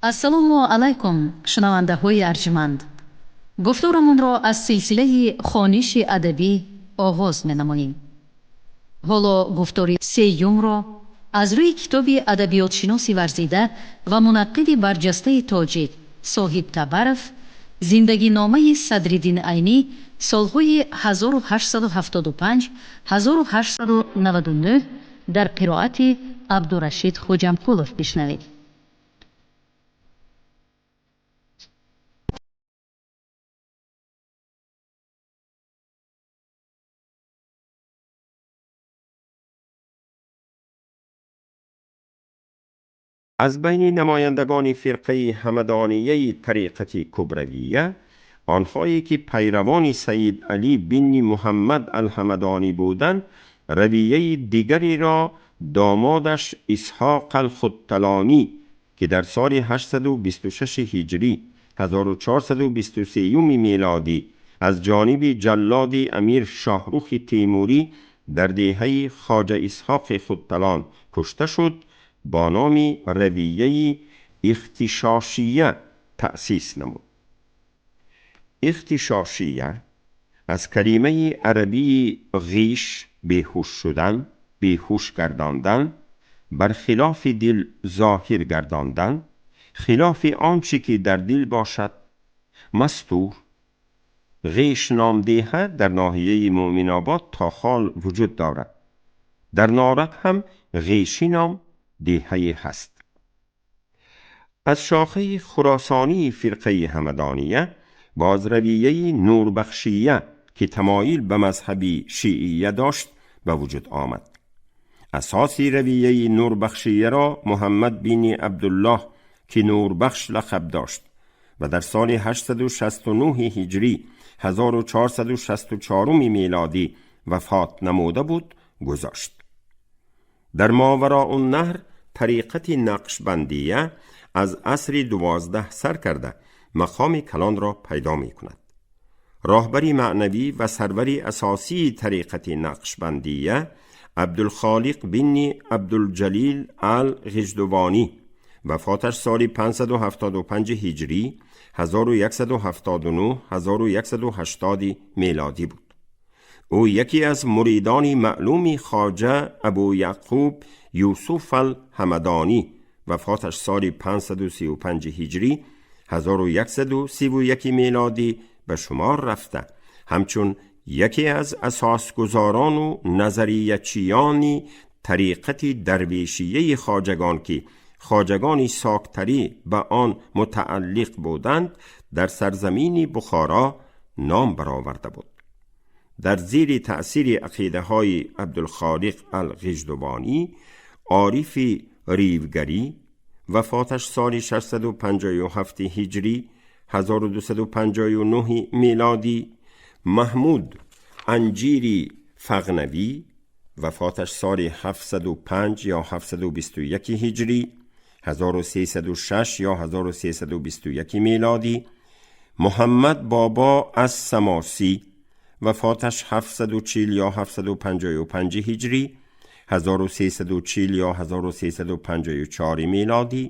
Ассалому алайкум, шунавандаҳои арҷманд. Гуфторамонро аз силсилаи хониши адабӣ оғоз менамоем. Ҳоло гуфтори сеюмро аз рӯи китоби адабиётшиноси варзида ва мунаққиди барҷастаи тоҷик Соҳиб Табаров «Зиндагиномаи Садриддин Айнӣ солҳои 1875-1899» дар қироати Абдурашид Хоҷамқулов бишнавед. Аз байни намояндагони фирқаи ҳамадонияи тариқати кубравия, онҳое ки пайравони Саид Алӣ бинни Муҳаммад алҳамадонӣ буданд, равияи дигареро домодаш Исҳоқ алхутталонӣ, ки дар соли 826 ҳиҷрӣ 1423 милодӣ аз ҷониби ҷаллоди амир Шоҳрухи Темурӣ дар деҳаи Хоҷа Исҳоқи Хутталон кушта шуд, бо номи равияи Ихтишошия таъсис намуд. Ихтишошия аз калимаи арабии ғиш, беҳуш шудан, беҳуш гардондан, бар хилофи дил зоҳир гардондан, хилофи он чӣ ки дар дил бошад, мастур. Ғиш ном деҳа дар ноҳияи Муъминобод то ҳол вуҷуд дорад. Дар Норак ҳам Ғишӣ ном деҳае ҳаст. Аз шохаи хуросонии фирқаи ҳамадония боз равияи нурбахшия, ки тамоил ба мазҳаби шиия дошт, ба вуҷуд омад. Асоси равияи нурбахшияро Муҳаммад бини Абдуллоҳ, ки Нурбахш лақаб дошт ва дар соли 869 ҳиҷрӣ 1464 милодӣ вафот намуда буд, гузошт. Дар Мовароуннаҳр тариқати нақшбандия аз асри 12 сар карда мақоми калонро пайдо мекунад. Роҳбари маънавӣ ва сарвари асосии тариқати нақшбандия Абдулхолиқ бинни Абдулҷалил ал Ғиждувонӣ, вафоташ соли 575 ҳиҷрӣ 1179 1180 мелодӣ буд. Ӯ яке аз муридони маълуми хоҷа Абу Яъқуб Юсуф ал-Ҳамадонӣ, вафоташ соли 535 ҳиҷрӣ 1131 мелодӣ ба шумор рафта, ҳамчун яке аз асосгузорону назариячиёни тариқати дарвешияи хоҷагон, ки хоҷагони соктарӣ ба он мутааллиқ буданд, дар сарзамини Бухоро ном бароварда буд. Дар зири таъсири ақидаҳои Абдулхолиқ ал-Ғиждувонӣ, Орифи Ривгарӣ, вафоташ соли 657 ҳиҷрӣ 1259 милодӣ, Маҳмуд Анҷири Фағнавӣ, вафоташ соли 705 ё 721 ҳиҷрӣ 1306 ё 1321 милодӣ, Муҳаммад Бобо аз Самосӣ, вафоташ 740 ё 755 ҳиҷрӣ 1340 ё 1354 милодӣ,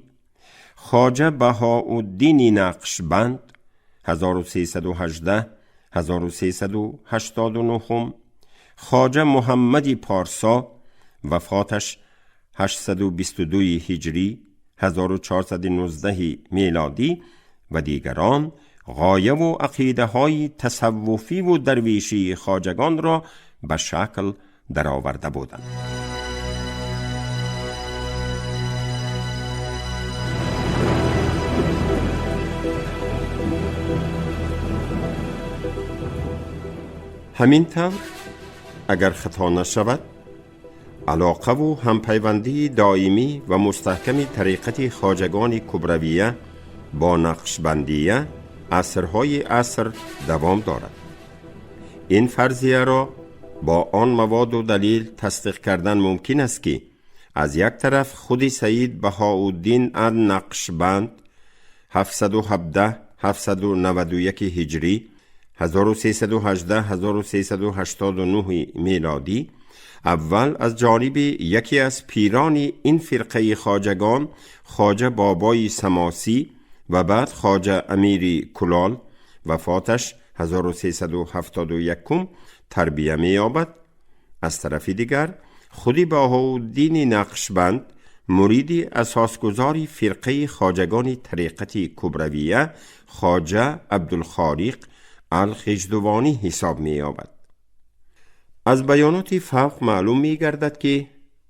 хоҷа Баҳоуддини Нақшбанд 1318 1389, хоҷа Муҳаммади Порсо, вафоташ 822 ҳиҷрӣ 1419 милодӣ ва дигарон ғояву ақидаҳои тасаввуфиву дарвешии хоҷагонро ба шакл дароварда буданд. Ҳамин тавр, агар хато нашавад, алоқаву ҳампайвандии доимӣ ва мустаҳками тариқати хоҷагони кубравия бо нақшбандия асрҳои аср давом дорад. Ин фарзияро бо он маводу далил тасдиқ кардан мумкин аст, ки аз як тараф худи Саид Баҳоуддин ан Нақшбанд 717 791 ҳиҷрӣ 1318 1389 мелодӣ اول از جانب یکی از پیران این فرقه خواجگان، خواجه بابای سماسی، و بعد خواجه امیری کلال، وفاتش 1371، تربیه می یابد. از طرف دیگر خودی بهاءالدین نقشبند، مرید اساسگزار فرقه خواجگان طریقت کبرویه، خواجه عبدالخالق الخجدوانی حساب می یابد. از بیانات فوق معلوم می گردد که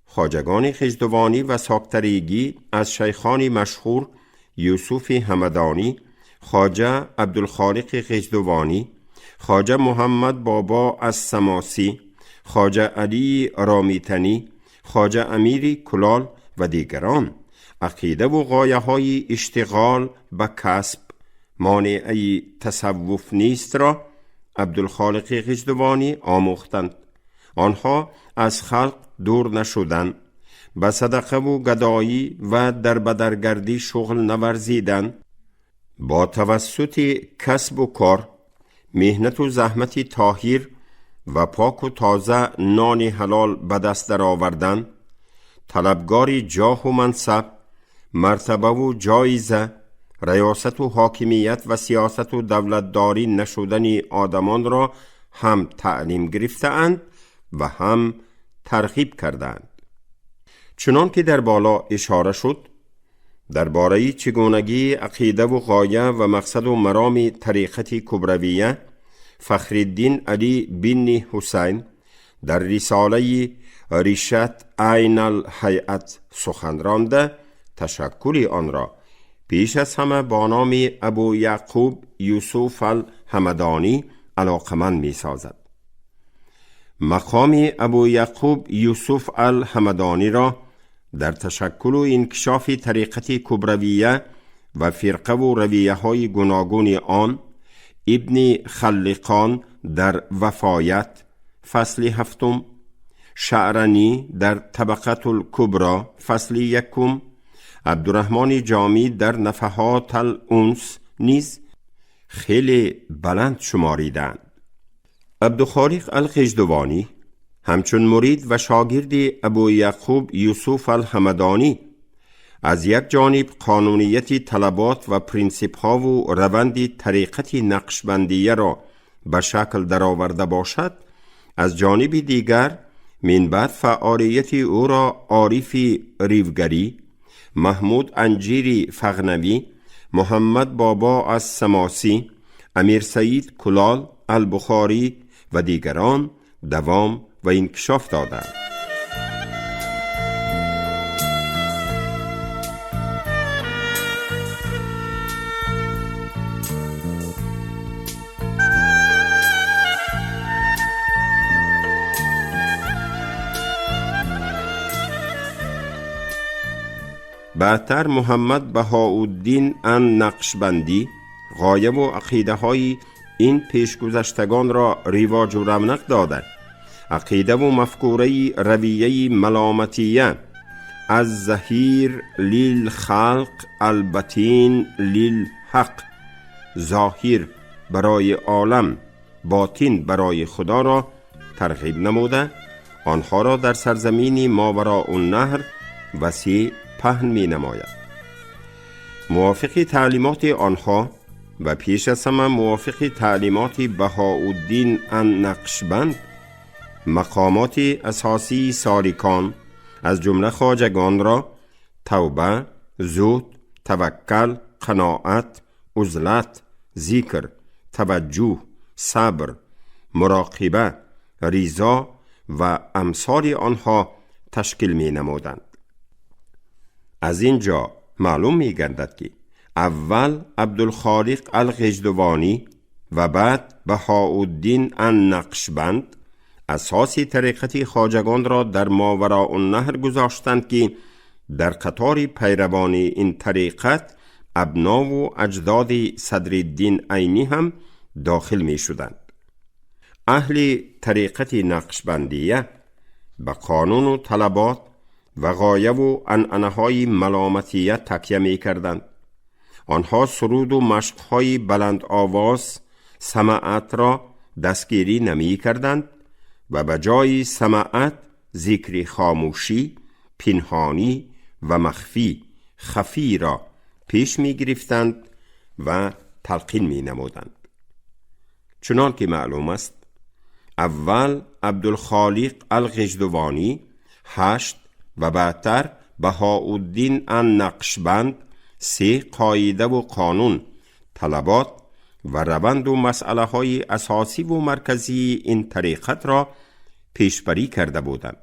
خواجگان خجدوانی و ساکتریگی از شیخان مشهور یوسف همدانی، خواجه عبدالخالق خجدوانی، خواجه محمد بابا از سماسی، خواجه علی رامیتنی، خواجه امیری کلال و دیگران عقیده و غایه های اشتغال به کسب مانعی تصوف نیست را عبدالخالق غجدوانی آموختند. آنها از خلق دور نشدند، به صدقه و گدایی و در بدرگردی شغل نورزیدند، با توسط کسب و کار، مهنت و زحمت طاهر و پاک و تازه نان حلال به دست درآوردن، طلبگار جاه و منصب، مرتبه و جایزه، ریاست و حاکمیت و سیاست و دولتداری نشدن آدمان را هم تعلیم گرفته‌اند و هم ترغیب کردند. چنان که در بالا اشاره شد، درباره چگونگی عقیده و غایه و مقصد و مرام طریقت کبرویه، فخرالدین علی بن حسین در رساله ریشت عین الهیئت سخن رانده، تشکل آن را پیش از همه با نام ابو یعقوب یوسف الهمدانی علاقمند می سازد. مقام ابو یعقوب یوسف الهمدانی را در تشکل و انکشاف طریقت کبرویه و فرقه و رویه های گوناگون آن، ابن خلقان در وفایت فصل هفتم، شعرانی در طبقت الکبرا فصل یکم، عبدالرحمن جامی در نفحات الانس نیز خیلی بلند شماریدند. عبدالخالق الخجدوانی همچون مرید و شاگرد ابو یعقوب یوسف الهمدانی از یک جانب قانونیت طلبات و پرینسیپ ها و روند طریقت نقشبندیه را به شکل درآورده باشد، از جانب دیگر من بعد فعالیت او را عارف ریوگری، محمود انجیری فغنوی، محمد بابا از سماسی، امیر سعید کلال البخاری و دیگران دوام و انکشاف دادند. بعدتر محمد بهاءالدین النقشبندی غایه و عقیده های این پیشگذشتگان را رواج و رونق داده. عقیده و مفکوره رویه ملامتیه از ظهیر للخلق البتین للحق، ظاهر برای عالم، باطن برای خدا را ترغیب نموده، آنها را در سرزمین ماوراء النهر وسیع پهن می نماید. موافق تعلیمات آنها و پیش از همه موافق تعلیمات بهاءالدین النقشبند، مقامات اساسی سالکان از جمله خواجگان را توبه، زهد، توکل، قناعت، عزلت، ذکر، توجه، صبر، مراقبه، رضا و امثال آنها تشکیل می نمودند. از اینجا معلوم می گردد که اول عبدالخالق الغجدوانی و بعد بهاءالدین النقشبند اساس طریقت خواجگان را در ماوراء النهر گذاشتند که در قطار پیروان این طریقت ابنا و اجداد صدرالدین عینی هم داخل می شدند. اهل طریقت نقشبندیه به قانون و طلبات و غایه و عنعنه های ملامتیه تکیه می کردند. آنها سرود و مشقهای بلند آواز سماعت را دستگیری نمی کردند و به جای سماعت зикри хомӯшӣ, пинҳонӣ ва махфӣ, хафӣ را پیش می گرفتند و تلقین می نمودند. چنان که معلوم است، اول عبدالخالق الغجدوانی 8 و بعدتر بهاءالدین النقشبند 3 قاعده و قانون، طلبات و روند و مسئله های اساسی و مرکزی این طریقت را پیشبری کرده بودند.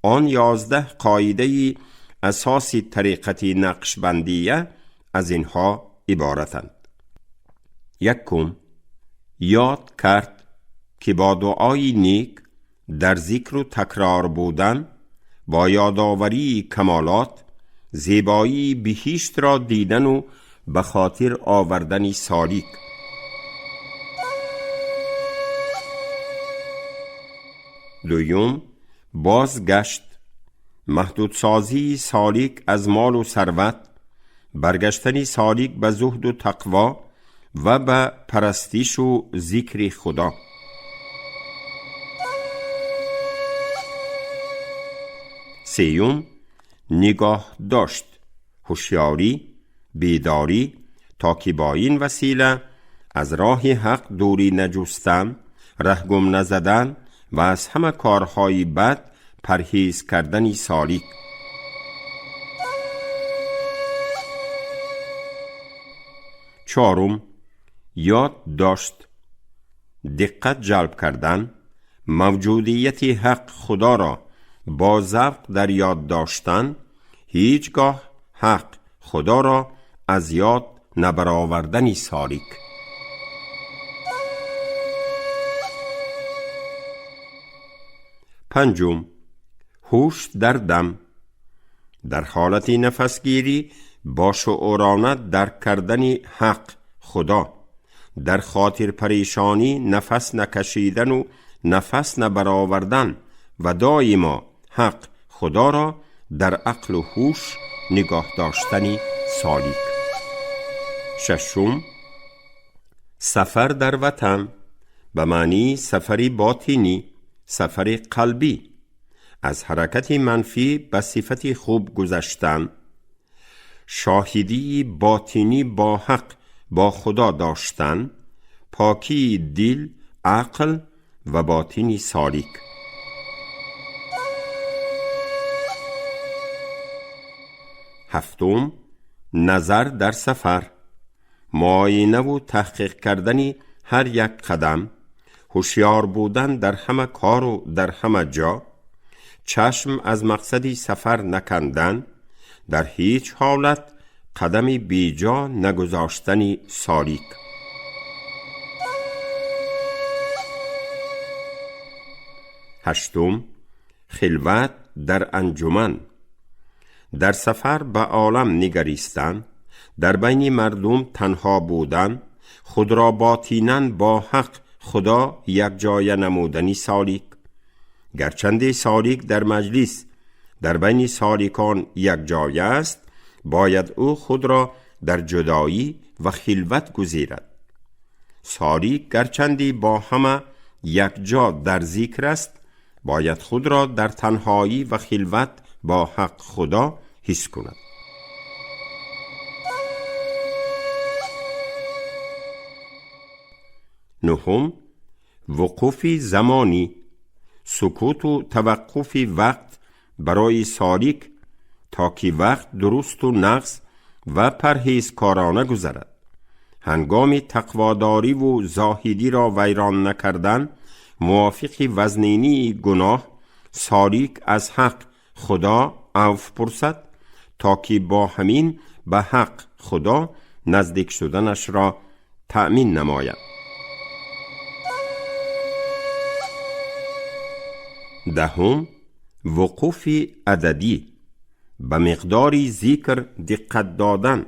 آن 11 قاعده اساسی طریقت نقشبندیه از اینها عبارتند. یکم، یاد کرد که با دعای نیک در ذکر و تکرار بودن، با یادآوری کمالات، زیبایی بهشت را دیدن و به خاطر آوردن سالیک. دوم، بازگشت، محدودسازی سالیک از مال و ثروت، برگشتن سالیک به زهد و تقوا و به پرستش و ذکر خدا. سیوم، نگاه داشت، هوشیاری، بیداری، تا که با این وسیله از راه حق دوری نجستن، ره گم نزدن و از همه کارهای بد پرهیز کردن سالیک. چهارم، یاد داشت، دقت جلب کردن، موجودیت حق خدا را با ذوق در یاد داشتن، هیچگاه حق خدا را از یاد نبرآوردن سالیک. پنجم، هوش در دم، در حالت نفسگیری با شعورانه درک کردن حق خدا، در خاطر پریشانی نفس نکشیدن و نفس نبرآوردن و دائما حق خدا را در عقل و هوش نگاه داشتن سالیک. ششم، سفر در وطن به معنی سفری باطنی، سفر قلبی، از حرکت منفی به صفت خوب گذشتن، شاهدی باطنی با حق با خدا داشتن، پاکی دل، عقل و باطنی سالیک. هفتم، نظر در سفر، معاینه و تحقیق کردن هر یک قدم، هوشیار بودن در همه کار و در همه جا، چشم از مقصد سفر نکندن، در هیچ حالت قدم بیجا نگذاشتن سالیک. هشتم، خلوت در انجمن، در سفر به عالم نگریستن، در بین مردم تنها بودن، خود را باطیناً با حق خدا یک جای نمودنی سالیک. گرچند سالیک در مجلس در بین سالیکان یک جای است، باید او خود را در جدایی و خلوت گزیرد. سالیک گرچندی با همه یک جا در ذکر است، باید خود را در تنهایی و خلوت با حق خدا حس کند. نهم، وقوف زمانی، سکوت و توقف وقت برای سالیک تا که وقت درست و نقص و پرهیزکارانه گذرد. هنگام تقواداری و زاهدی را ویران نکردن، موافق وزنینی گناه، سالیک از حق خدا عفو پرسد تا که با همین به حق خدا نزدیک شدنش را تأمین نماید. دهم، وقوف عددی، به مقدار ذکر دقت دادن،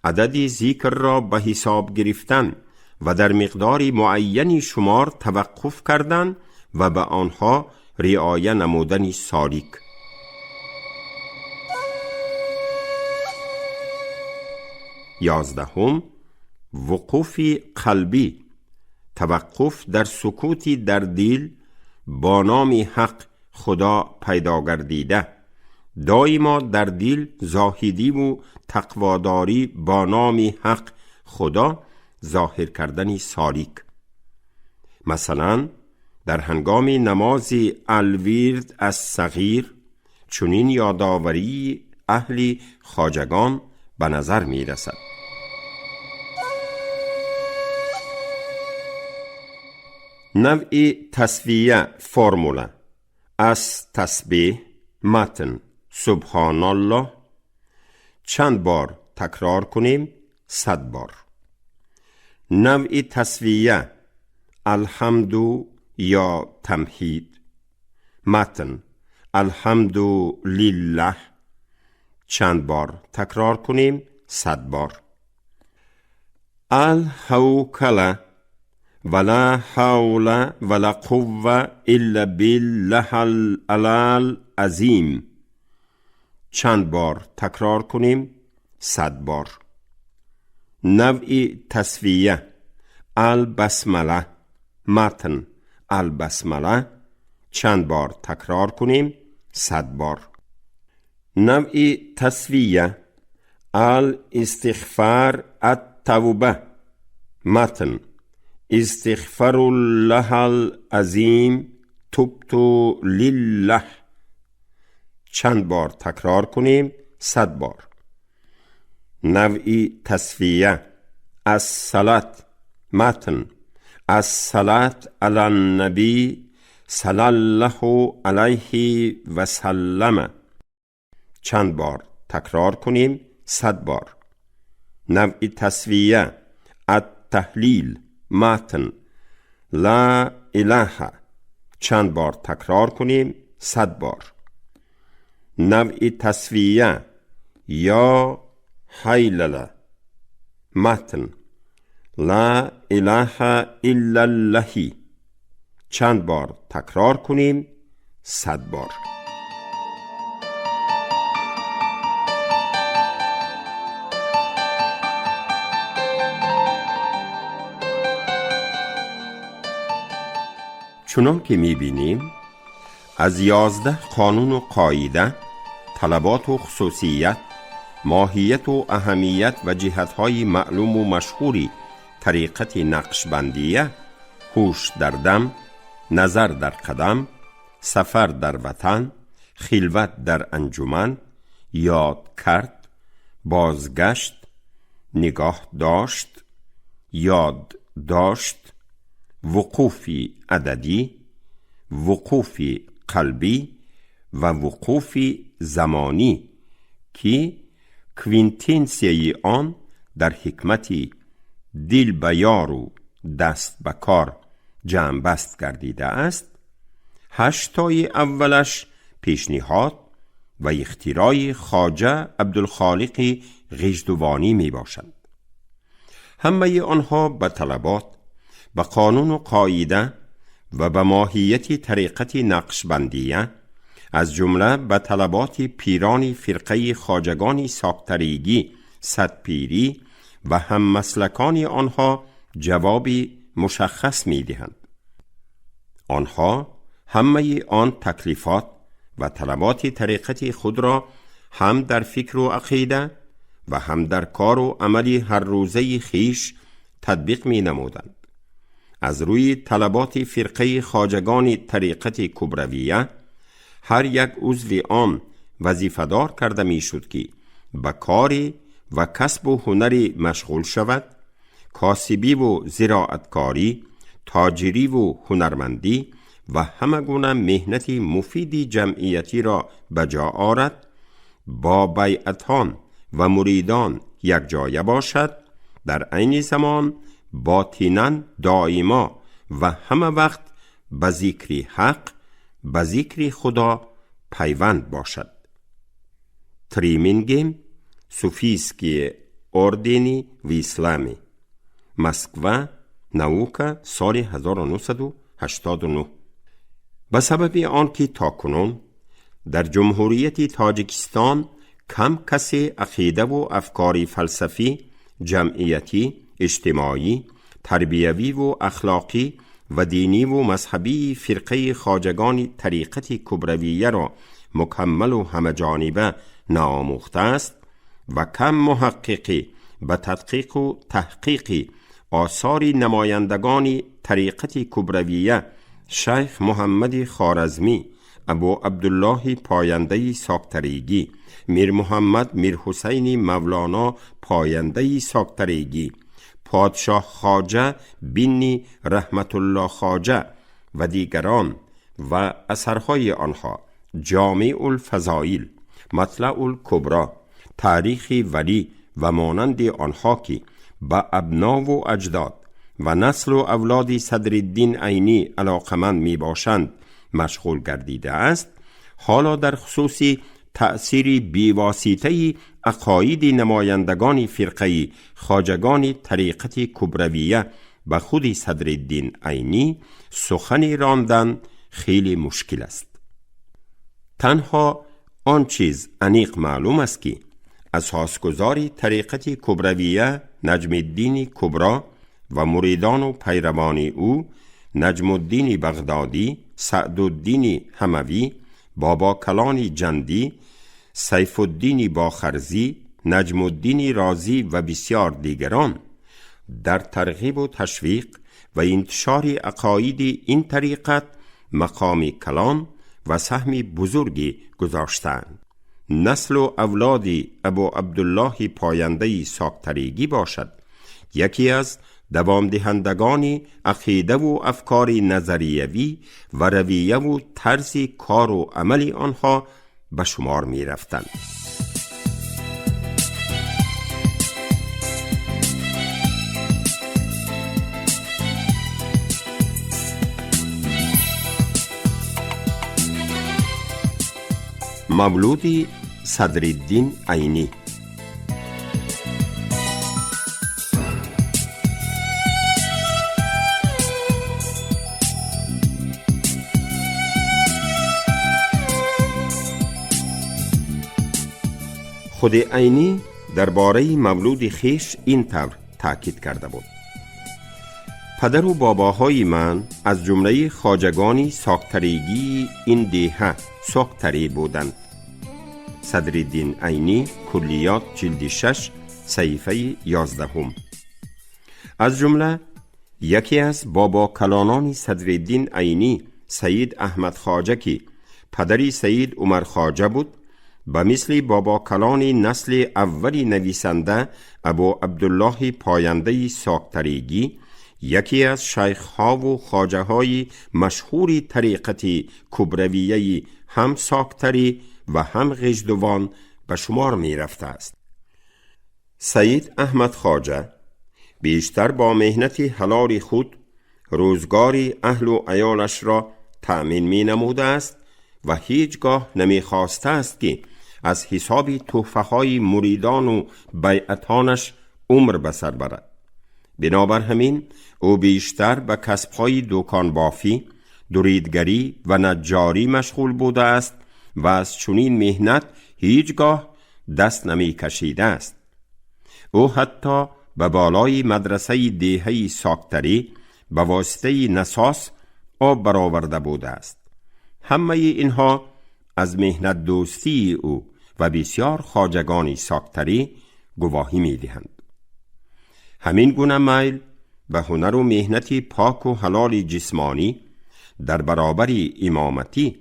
عدد ذکر را به حساب گرفتن و در مقدار معینی شمار توقف کردن و به آنها رعایه نمودن سالیک. یازدهم، وقوف قلبی، توقف در سکوتی در دل با نام حق Худо пайдо гардида, доимо дар дил зоҳидӣ ву тақводорӣ бо номи ҳақ Худо зоҳир кардани солик. Масалан, дар ҳангоми намози алвирд аз сағир чунин ёдоварии аҳли хоҷагон ба назар мерасад. Навъи тасвия формула аз тасбеҳ матн субҳоналлоҳ чанд бор такрор кунем? 100 бор. Навъи тасвия алҳамду ё тамҳид матн алҳамду лиллаҳ чанд бор такрор кунем? 100 бор. Алҳавкала вала ҳавла вала қувва илла биллаҳал алал азим чанд бор такрор кунем? 100 бор. Навъи тасвия албасмала матн албасмала чанд бор такрор кунем? 100 бор. Навъи тасвия ал-истиғфар ат-тавба матн истиғфаруллаҳал азим тубту лиллаҳ чанд бор такрор кунем? 100 бор. Навъи тасвия ас-салат матн ас-салат алан-наби салаллаҳу алайҳи васаллама чанд бор такрор кунем? 100 бор. Навъи тасвия ат-таҳлил матн ла илаҳа чанд бор такрор кунем? 100 бор. Навъи тасвия ё ҳайлала матн ла илаҳа иллаллаҳи чанд бор такрор кунем? 100 бор. Чунон ки мебинем, аз 11 қонуну қоида, талаботу хусусият, моҳияту аҳамият ва ҷиҳатҳои маълуму машҳури тариқати нақшбандия, ҳуш дар дам, назар дар қадам, сафар дар ватан, хилват дар анҷуман, ёд кард, бозгашт, нигоҳ дошт, ёд дошт, вуқуфи ададӣ, вуқуфи қалбӣ ва вуқуфи замонӣ, ки квинтенсияи он дар ҳикмати дил ба ёру даст ба кор ҷамъбаст гардидааст, 8тои аввалаш пешниҳод ва ихтирои хоҷа Абдулхолиқи Ғиждувонӣ мебошанд. Ҳамаи онҳо ба талабот, ба қонуну қоида ва ба моҳияти тариқати нақшбандия, аз ҷумла ба талаботи пирони фирқаи хоҷагони соктаригӣ, садпирӣ ва ҳаммаслакони онҳо ҷавоби мушаххас медиҳанд. Онҳо ҳамаи он таклифот ва талаботи тариқати худро ҳам дар фикру ақида ва ҳам дар кору амали ҳаррӯзаи хиш татбиқ менамуданд. Аз рӯи талаботи фирқаи хоҷагони тариқати кубравия, ҳар як узви он вазифадор карда мешуд, ки ба кори ва касбу ҳунаре машғул шавад, косибиву зироаткорӣ, тоҷириву ҳунармандӣ ва ҳама гуна меҳнати муфиди ҷамъиятиро ба ҷо орад, бо байъатон ва муридон якҷоя бошад, дар айни замон ботинан доимо ва ҳама вақт ба зикри ҳақ, ба зикри Худо пайванд бошад. Тримингем, Суфийские ордени в исламе. Москва, Наука, соли 1989. Ба сабаби он ки то кунун дар Ҷумҳурияти Тоҷикистон кам касе ақидаву афкори фалсафӣ, ҷамъиятӣ, иҷтимоӣ, тарбиявиву ахлоқӣ و دینی و مذهبی فرقه خواجگان طریقت کبرویه را مکمل و همه جانبه نآموخته است و کم محققی به تدقیق و تحقیق آثار نمایندگان طریقت کبرویه شیخ محمد خوارزمی، ابو عبدالله پاینده ساکتریگی، میر محمد میر حسین مولانا پاینده ساکتریگی، پادشاه خواجه بینی رحمت الله خواجه و دیگران و اثرهای آنها جامع الفضائل، مطلع الکبرا، تاریخ ولی و مانند آنها که به ابنا و اجداد و نسل و اولاد صدرالدین عینی علاقمند می باشند مشغول گردیده است، حالا در خصوص تأثیر بیواسطه عقاید نمایندگان فرقه خواجگان طریقت کبرویه به خود صدرالدین عینی سخنی راندن خیلی مشکل است. تنها آن چیز انیق معلوم است که اساسگزار طریقت کبرویه نجم الدین کبرا و مریدان و پیروان او نجم الدین بغدادی، سعدالدین حموی، بابا کلان جندی، سیف الدین باخرزی، نجم الدین رازی و بسیار دیگران در ترغیب و تشویق و انتشار عقاید این طریقت مقام کلان و سهم بزرگی گذاشتند. نسل و اولاد ابو عبدالله پاینده ساکتریگی باشد یکی از دوام دهندگان عقیده و افکار نظریوی و رویه و طرز کار و عمل آنها به شمار می رفتند. مولود صدرالدین عینی. خود عینی درباره مولود خویش این طور تاکید کرده بود: پدر و باباهای من از جمله خواجگان ساکتریگی این دیهه ساکتری بودند. صدرالدین عینی، کلیات جلد 6 صحیفه 11. از جمله یکی از بابا کلانان صدرالدین عینی سید احمد خواجه که پدری سید عمر خواجه بود، به مثل بابا کلان نسل اولی نویسنده ابو عبدالله پاینده ساکتریگی، یکی از شیخ ها و خواجه های مشهور طریقت کبرویه هم ساکتری و هم غژدوان به شمار می رفته است. سید احمد خواجه بیشتر با مهنت حلال خود روزگار اهل و عیالش را تأمین می نموده است و هیچگاه نمی خواسته است که از حساب تحفه های مریدان و بیعتانش عمر به سر برد. بنابر همین او بیشتر به کسب‌های دوکان بافی، دریدگری و نجاری مشغول بوده است و از چنین مهنت هیچگاه دست نمی کشیده است. او حتی به بالای مدرسه دیهه ساکتری به واسطه نساس آب برآورده بوده است. همه اینها از مهنت دوستی او و بسیار خواجگان ساکتری گواهی می دهند. همین گونه میل به هنر و مهنت پاک و حلال جسمانی در برابر امامتی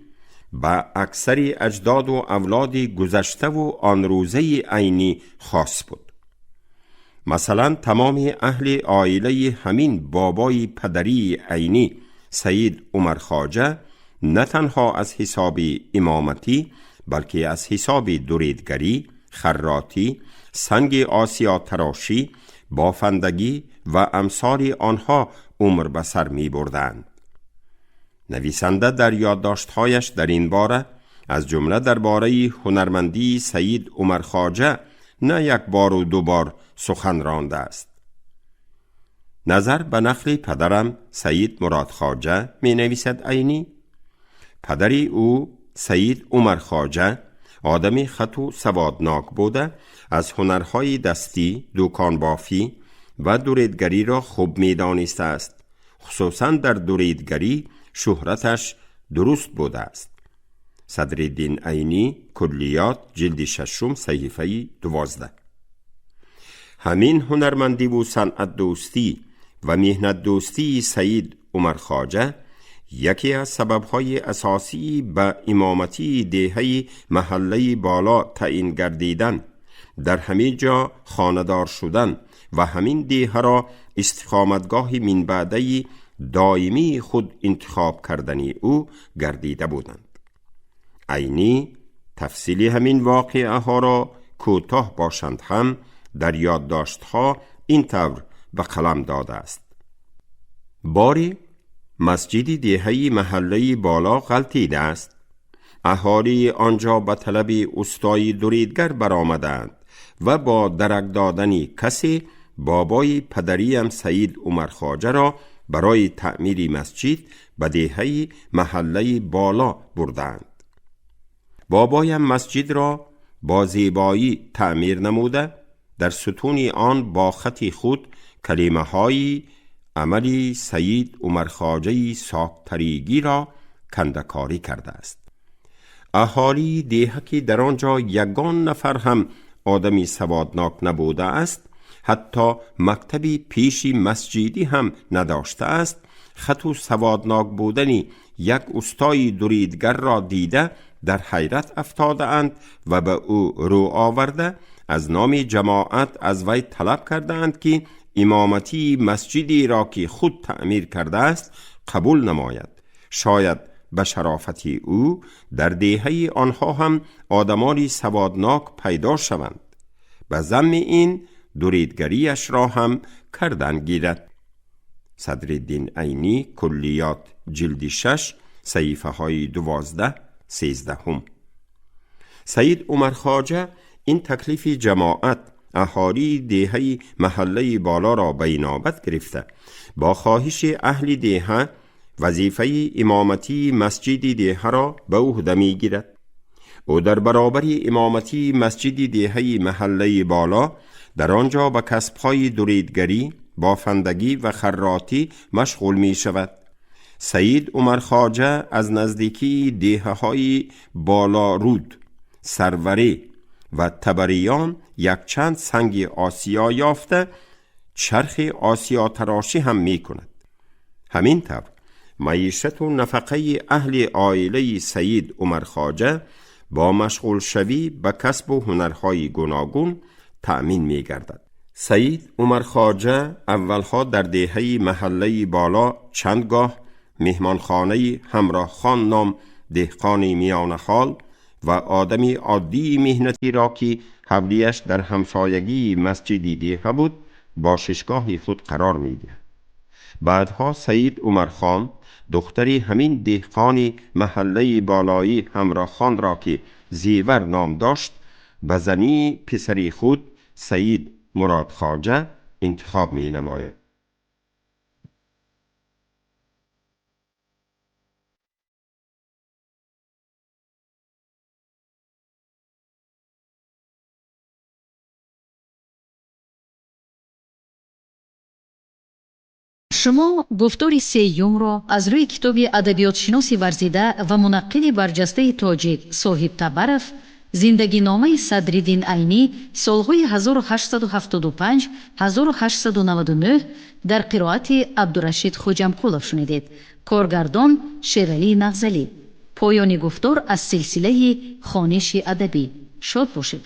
به اکثر اجداد و اولاد گذشته و آن روزه عینی خاص بود. مثلا تمام اهل عائله همین بابای پدری عینی سید عمر خواجه نه تنها از حساب امامتی بلکه از حساب دریدگری، خراطی، سنگ آسیا تراشی، بافندگی و امثال آنها عمر به سر می بردند. نویسنده در یادداشت‌هایش در این باره از جمله درباره هنرمندی سید عمر خواجه نه یک بار و دو بار سخن رانده است. نظر به نقل پدرم سید مراد خواجه می نویسد عینی: پدری او سید عمر خواجه آدمی خط و سوادناک بوده، از هنرهای دستی، دوکان بافی و دوریدگری را خوب می دانسته است. Хусусан дар дуридгарӣ шӯҳраташ дуруст будааст. Садриддин Айнӣ, Куллиёт, ҷилди шашум, саҳифаи 12. Ҳамин ҳунармандиву санъатдӯстӣ ва меҳнатдӯстии Саид Умархоҷа яке аз сабабҳои асосии ба имоматии деҳаи маҳаллаи боло таъин гардидан, дар ҳамин ҷо хонадор шудан ва ҳамин деҳаро истиқоматгоҳи минбаъдаи доимии худ интихоб кардани ӯ гардида буданд. Айнӣ тафсили ҳамин воқеаҳоро кӯтоҳ бошанд ҳам дар ёддоштҳо ин тавр ба қалам додааст. Бори масҷиди деҳаи маҳаллаи боло ғалтидааст. Аҳолии онҷо ба талаби устои дуридгар баромадаанд ва бо дарак додани касе бобои падариям Саид Умархоҷаро барои таъмири масҷид ба деҳаи маҳаллаи боло бурдаанд. Бобоям масҷидро бо зебоӣ таъмир намуда, дар сутуни он бо хати худ калимаҳои амали Саид Умархоҷаи соктаригиро кандакорӣ кардааст. Аҳолии деҳа, ки дар он ҷо ягон нафар ҳам одами саводнок набудааст, ҳатто мактаби пеши масҷидӣ ҳам надоштааст, хату саводнок будани як устои дуридгарро дида дар ҳайрат афтодаанд ва ба ӯ рӯ оварда аз номи ҷамоат аз вай талаб кардаанд, ки имоматии масҷидиро, ки худ таъмир кардааст, қабул намояд. Шояд ба шарофати ӯ дар деҳаи онҳо ҳам одамони саводнок пайдо шаванд. Ба замми ин дуридгариашро ҳам кардан гирад. Садриддин Айнӣ, Куллиёт, ҷилди 6, саҳифаҳои 12, 13. Саид Умархоҷа ин таклифи ҷамоат аҳолии деҳаи маҳаллаи болоро ба инобат гирифта, бо хоҳиши аҳли деҳа вазифаи имоматии масҷиди деҳаро ба ӯҳда мегирад. Ӯ дар баробари имоматии масҷиди деҳаи маҳаллаи боло дар он ҷо ба касбҳои дуридгарӣ, бофандагӣ ва харротӣ машғул мешавад. Саид Умархоҷа аз наздикии деҳаҳои Болоруд, Сарварӣ ва Табариён якчанд санги осиё ёфта, чархи осиётарошӣ ҳам мекунад. Ҳамин тавр маишату нафақаи аҳли оилаи Саид Умархоҷа бо машғулшавӣ ба касбу ҳунарҳои гуногун таъмин мегардад. Саид Умархоҷа аввалҳо дар деҳаи маҳаллаи боло чанд гоҳ меҳмонхонаи Ҳамроҳхон ном деҳқони миёнаҳол ва одами оддии меҳнатиро, ки ҳавлияш дар ҳамсоягии масҷиди деҳа буд, бошишгоҳи худ қарор медиҳад. Баъдҳо Саид Умархон духтари ҳамин деҳқони маҳаллаи болоӣ Ҳамроҳхонро, ки Зевар ном дошт, ба зании писари худ Саид Муродхоҷа интихоб менамояд. Шумо гуфтори сеюмро аз рӯи китоби адабиётшиноси варзида ва мунаққиди барҷастаи тоҷик Соҳиб Табаров «Зиндагиномаи Садриддин Айнӣ солҳои 1875-1899» дар қироати Абдурашид Хоҷамқулов шунидед. Коргардон Шералӣ Нағзалӣ. Поёни гуфтор аз силсилаи хониши адабӣ. Шод бошед.